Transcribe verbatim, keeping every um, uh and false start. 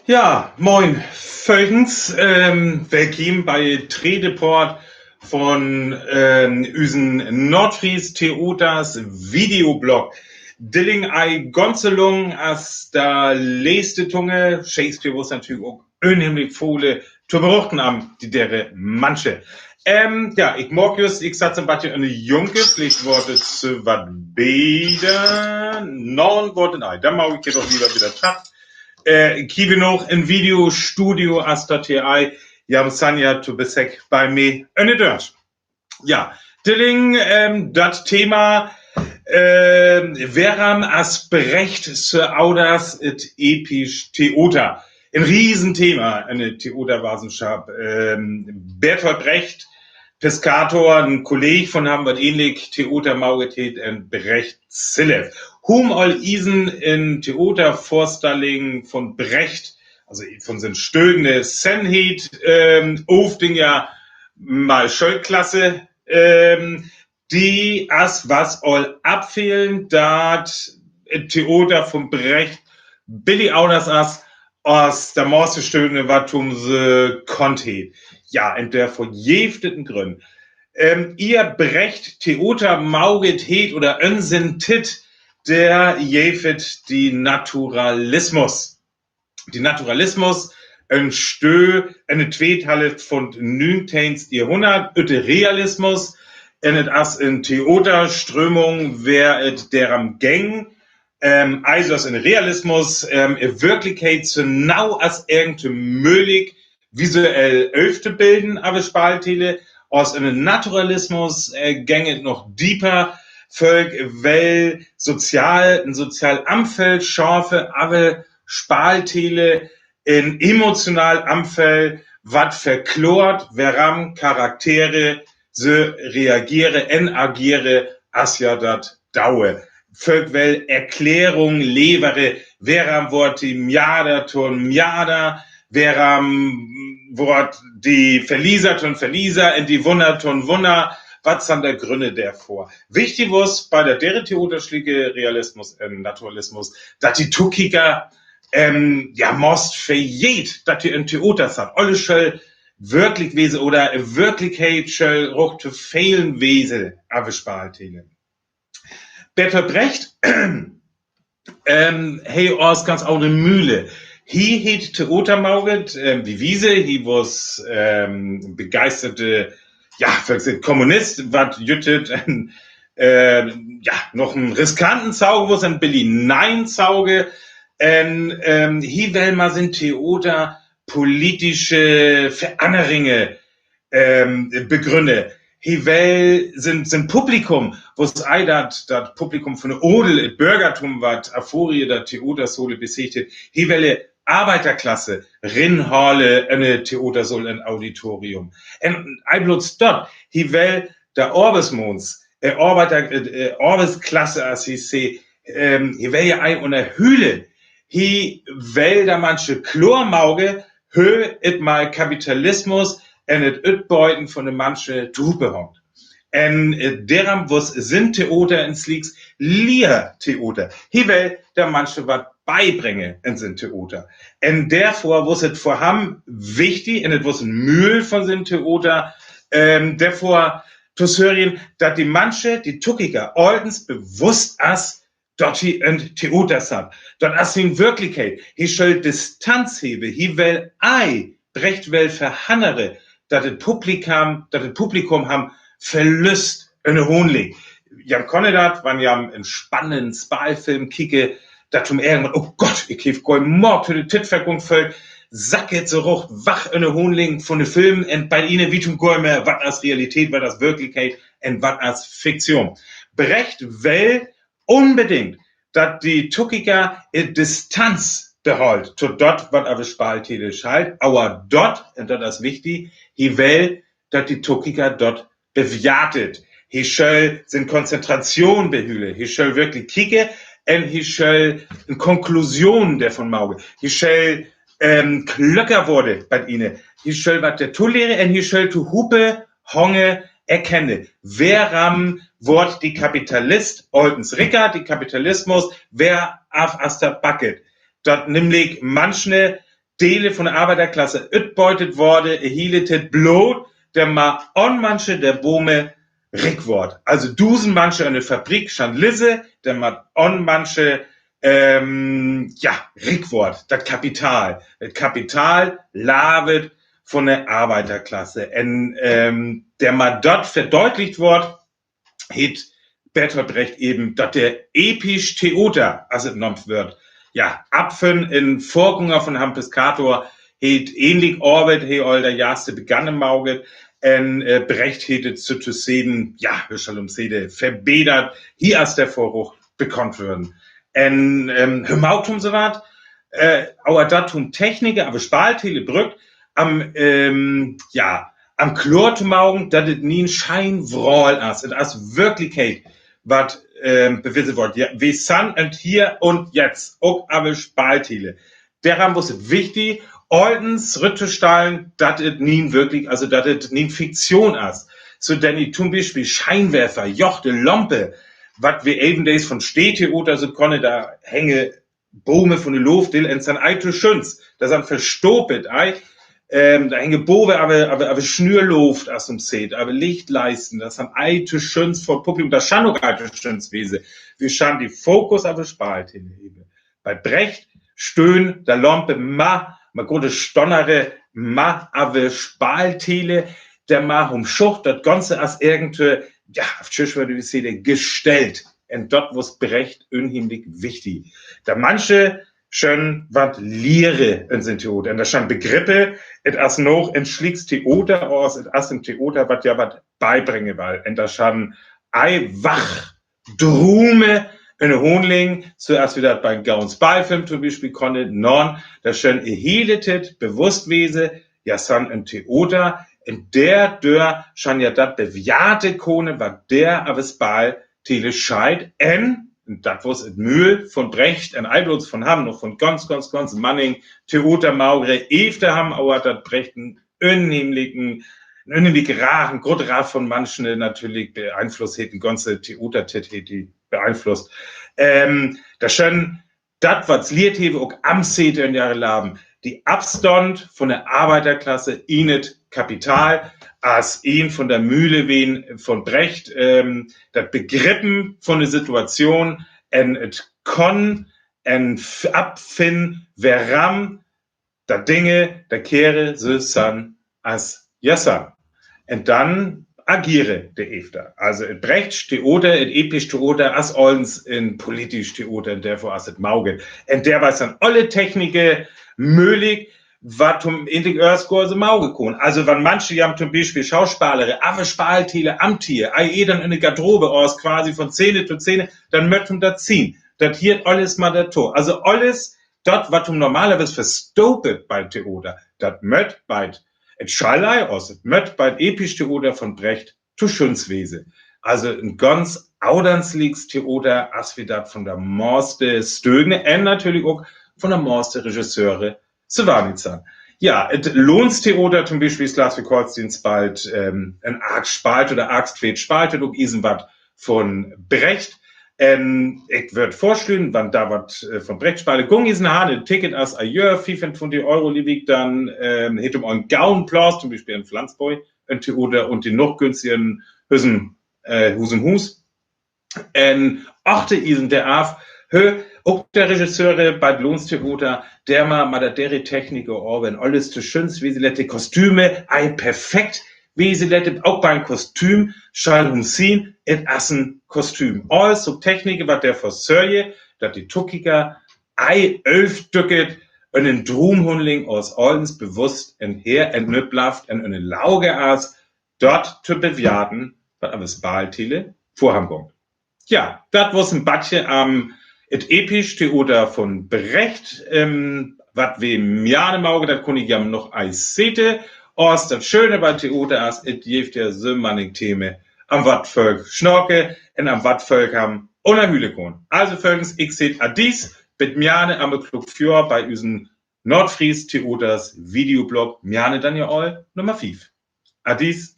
Ja, moin. Völgens, ähm, wellkieem bei dree Part von, ähm, üsen Nordfries Theoters Videoblog. Dilling ei ganze Lung as de leeste Tunge, Shakespeare wos natürlich ok unheimlich vole to berochten am, die dere manche. Ähm, ja, ik maak just, ik satt en bätje en de Junke, villicht word et, äh, wat beter. Naun word et, nee, dan maak ik et doch lever widder trap. Äh, ik hebb noch en Videostudio as dat hee ei, Jan Sanja to Besek bei mi en de Dörp. Ja, Dilling, ähm, dat Thema, ähm, wäram as Brecht sö Auders et episch Theoter. En Riesenthema en de Theoterwissenschaft. Ähm, Bertolt Brecht, Piscator, en Kolleeg von am, wat ähnlich Theoter maget hät, en Brecht sülvst. Hum all isen en Theotervörstalling von Brecht, also von sien Stöögnis, sien hät, ähm, of Dinja mal Schölklasse, ähm, die as wat all abfehlen, dat Theoter von Brecht billig aunders as, as de meiste Stöögnis, wat hum sö konnt hät. Ja, en derför jeeft et en Grund. Ähm, ier Brecht Theoter maget hät oder en sien Tiet, dor jeef et de Naturalismus. De Naturalismus entstoo en de tweede Halft von 't nüngteihnste Johrhunnert, ut de Realismus, en et as en Theoterströmung, wer et derum geng, ähm, also as en Realismus, ähm, en Wirklichkeit sö nau as irgend möglich visuell öftobilden, aver Spaltele, as en Naturalismus, äh, geng et noch dieper, Völk well sozial, en sozial Amfeld schafe, aver Spaltele en emotional Amfeld, wat verkloort, wäram Charaktere sö reagiere, en agiere, as ja dat daue. Völk well Erklärung levere, wäram word de Mjada to en Mjada, wäram word de Verlieser to en Verlieser, en de Wunner to en Wunner, wat san de Grünne derför? Wichtig wor bei de dere Theoterschließe Realismus en Naturalismus, dat de Tokieker, ähm, ja, most verjeet, dat hee en Theoter satt. Alles schöll wirklich wese oder en Wirklichkeit schöll röcht to fehlen wese, aver Spaltele. Bertolt Brecht, ähm, hee aus ganz aundre Mühle. Hee hät Theoter maget, ähm, wie Wiese, hee wor, ähm, begeisterte, ja, Volkskommunist, wat jütt et, ähm, ja, noch en riskanten Zauge, wor en Billy Nein Zauge, ähm, ähm, hee well mal sien Theoter politische Verännerungen ähm, begrünne. Hee well sien, sien Publikum, wor s ei dat, dat Publikum von de Odel, et Börgertum, wat aforie dat Theotersool beseecht hät, hee well de Arbeiderklasse rinhole en et Theotersool, en Auditorium. En ei blots dat, hee well de Oabeitsmaans, äh, Oabeider, äh, äh, Oabeidsklasse, as hee sä, ähm, hee well jo ei unnerhüle, hee well de Manche kloor mage, hee et mal Kapitalismus en et Utbeuten von de Manche tohupe hangt. En, äh, derum wor sien Theoter en sliks Liehrtheoter. Hee well de Manche wat beibrenge en sien Theoter. En derför wor et vör am wichtig, en et wor en Mühl von sien Theoter, ähm, derför to sörjen, dat de Manche, de Tokieker, allens bewusst as, dat hee en Theoter satt. Dat as en Wirklichkeit. Hee schöll Distanz heve, hee well ei, Brecht well verhannere, dat et Publikum, dat et Publikum am Verlust en de Hoon legt. Jan kenne dat, wann jan en spannenden Spaalfilm kieke, dat jan irgendwann, oh Gott, ik heff kee Moot, de Tiet vergungk, völk, sack et sö röcht, wach en de Hoon legen von de Film, en bei ene wit jan kee mie, wat as Realität, wat as Wirklichkeit, en wat as Fiktion. Brecht well unbedingt, dat de Tokieker en Distanz behollt to dat, wat aver Spaltele schall, aver dat, en dat as wichtig, hee well, dat de Tokieker dat bewährt. Hee schöll sien Konzentration behüle, hee schöll wirklich kieke, en hee schöll en Konklusion dervon mage. Hee schöll, ähm, klöcker worde bei ene. Hee schöll wat derto liere, en hee schöll tohupe hange erkenne. Wäram word de Kapitalist allens ricker, de Kapitalismus, wer af as dat backet. Dat nämlich manchne Dele vun de Arbeiderklasse utbeutet woode, hielt et bloot, dat mer een Mannsche, de Bome rikj woord. Also dusend Mannsche en de Fabrik, schon lise, dat mer een Mannsche, ähm, ja, rikj woord. Dat Kapital. Dat Kapital lavet vun de Arbeiderklasse. En, ähm, dat mer dat verdeutlicht woord, heet Bertolt Brecht even, dat hee episch Theater, as et nöömt woord, ja, opfung, en Vörgänger vun Hampus Cator, heet ähnlich Arbeit, hee al de jast beganne moge, en, äh, Brecht heet et sotosegge, ja, wie schall mer sede, verbetert, hee as de Vörrug bekannt woode. En, ähm, hee mook hum sowat, äh, aver dat hum Techniker, aver Spaltele brukt, am, ähm, ja, am kloor to moge, dat et nich en Scheinwraal es, et es Wirklichkeit, wat, ähm, bewese woord. Ja, wie san et hee un jetz, ok aver Spaltele. Dorum es et wichtig, allens rutostalen, dat et nich wirklich, also dat et nich Fiktion es. So, denn toom Bispeel Scheinwerfer, jo, de Lampe, wat wie even dees vun Stadttheater, so künne do hänge Bome vun de Loft, deel en san ei to schöns. Dat san verstoppet, ei. Ähm, do hänge Bome, aver, aver, aver Schnürloft, as mer seht, aver Lichtleisten, dat san ei to schöns vör Publikum, dat schall ok ei to schöns wese. Wie schall dän Fokus aver Spaltele hebe. Bei Brecht stöhn de Lampe ma, ma grote Stonnere, ma aver Spaltele, dat ma hum schucht, dat Ganze as irgend, ja, op Tscheech wööd wie sede, gestellt. En dat wor Brecht unheimlich wichtig. De Mannsche schöll wat liere en sien Theater. En dat schall begrippe, et es noch en schlieks Theater, aus et es en Theater, wat jo wat beibrenge well. En dat schall ei wach Drome en Handlung, so as wie dat bei en Gaon Spalfilm toom Bispeel künne, nä, dat schall en hiel Tiet bewusst wese, jo, san en Theater, en der Dör schall jo dat bewerte künne, wat der aver Spaltele scheiht, en, dat wor et Mühl vun Brecht, en ei blots vun ham, noch vun ganz, ganz, ganz mannen Theatermagere efter ham, aver dat Brecht en unheimlichen, en unheimlich Raaf, en grote Raaf vun Mannsche natürlich beeinflusst, heet en ganze Theatertiet heet dee beeinflusst. Ähm, dat schall dat, wat se liert hebe, ok amsete en ehre Leven. De Avstand vun de Arbeiderklasse in et Kapital, as een vun de Mühleween vun Brecht, ähm, dat Begrippe vun de Situation, en et Künne, en F-, Opfinne, worum dat Dinge, dat Kere, so san as jessan. En dann agiere de efter. Also et Brecht Theater, et episch Theater, as allens en politisch Theater, en der Form as et moge. En der Wies san alle Technike möglich, wat hum en de Öörskorse moge künne. Also wann Mannsche jo toom Bispeel Schauspalere, aver Spaltele amtiere, ei, eh, dann en de Garderobe aus quasi vun Szene to Szene, dann mööt hum dat sien. Dat hieet alles mat dorto. Also alles dat, wat hum normalerwies verstoppet bei Theater, dat mööt bei et Schallei, aus et mööt bei episch Theater vun Brecht to schöns wese. Also en ganz auldandsliks Theater, as wie dat vun de meiste Stööne en natürlich ok vun de meiste Regisseure se wahrnehme. Jo, et Lohnstheater toom Bispeel, Sleswig-Holsteen spalt, ähm, en Akt spalt oder Akt tweet spalt, ok iesen wat vun Brecht. Ähm, ik wööd vörschlöge, wann do wat, äh, vun Brecht spalt, gung iesen han, en Ticket as Ajör, fiefentwintig Euro, leev ik, dann, ähm, heet hum en Gaon Platz, toom Bispeel en Flensborg, en Theater, un de noch günstige Husen, äh, Huus um Huus. En achte iesen der af, hö, ok de Regisseure bei et Lohnstheater, der ma, ma dat dere Technike, aver en alles to schöns wese lett, de Kostüme, ei, perfekt wese lett, ok bei en Kostüm schall hum sien, et es en Kostüm. Alles so Technike, wat derför sörge, dat de Tokieker ei öövt Tücket en en Droomhandlung aus allens bewusst en her en nööt blafft en en de Laug es, dat to bewerten, wat aver Spaltele vör ham gung. Jo, dat wor en bätje, ähm, et episch Theater vun Brecht, ähm, wat wie mane moge, dat kunn ik jo noch ei sete, aus dat Schöne bei Theater es, et jeft jo so mannig Theme, an wat Völk snacke un an wat Völk ham unnerhüle kunn. Also Völkskes, ik sed Adies, bit mane aam Klock fief bei üsen Nordfries Theaters Videoblog, mane dann jo al Nummer fief. Adies.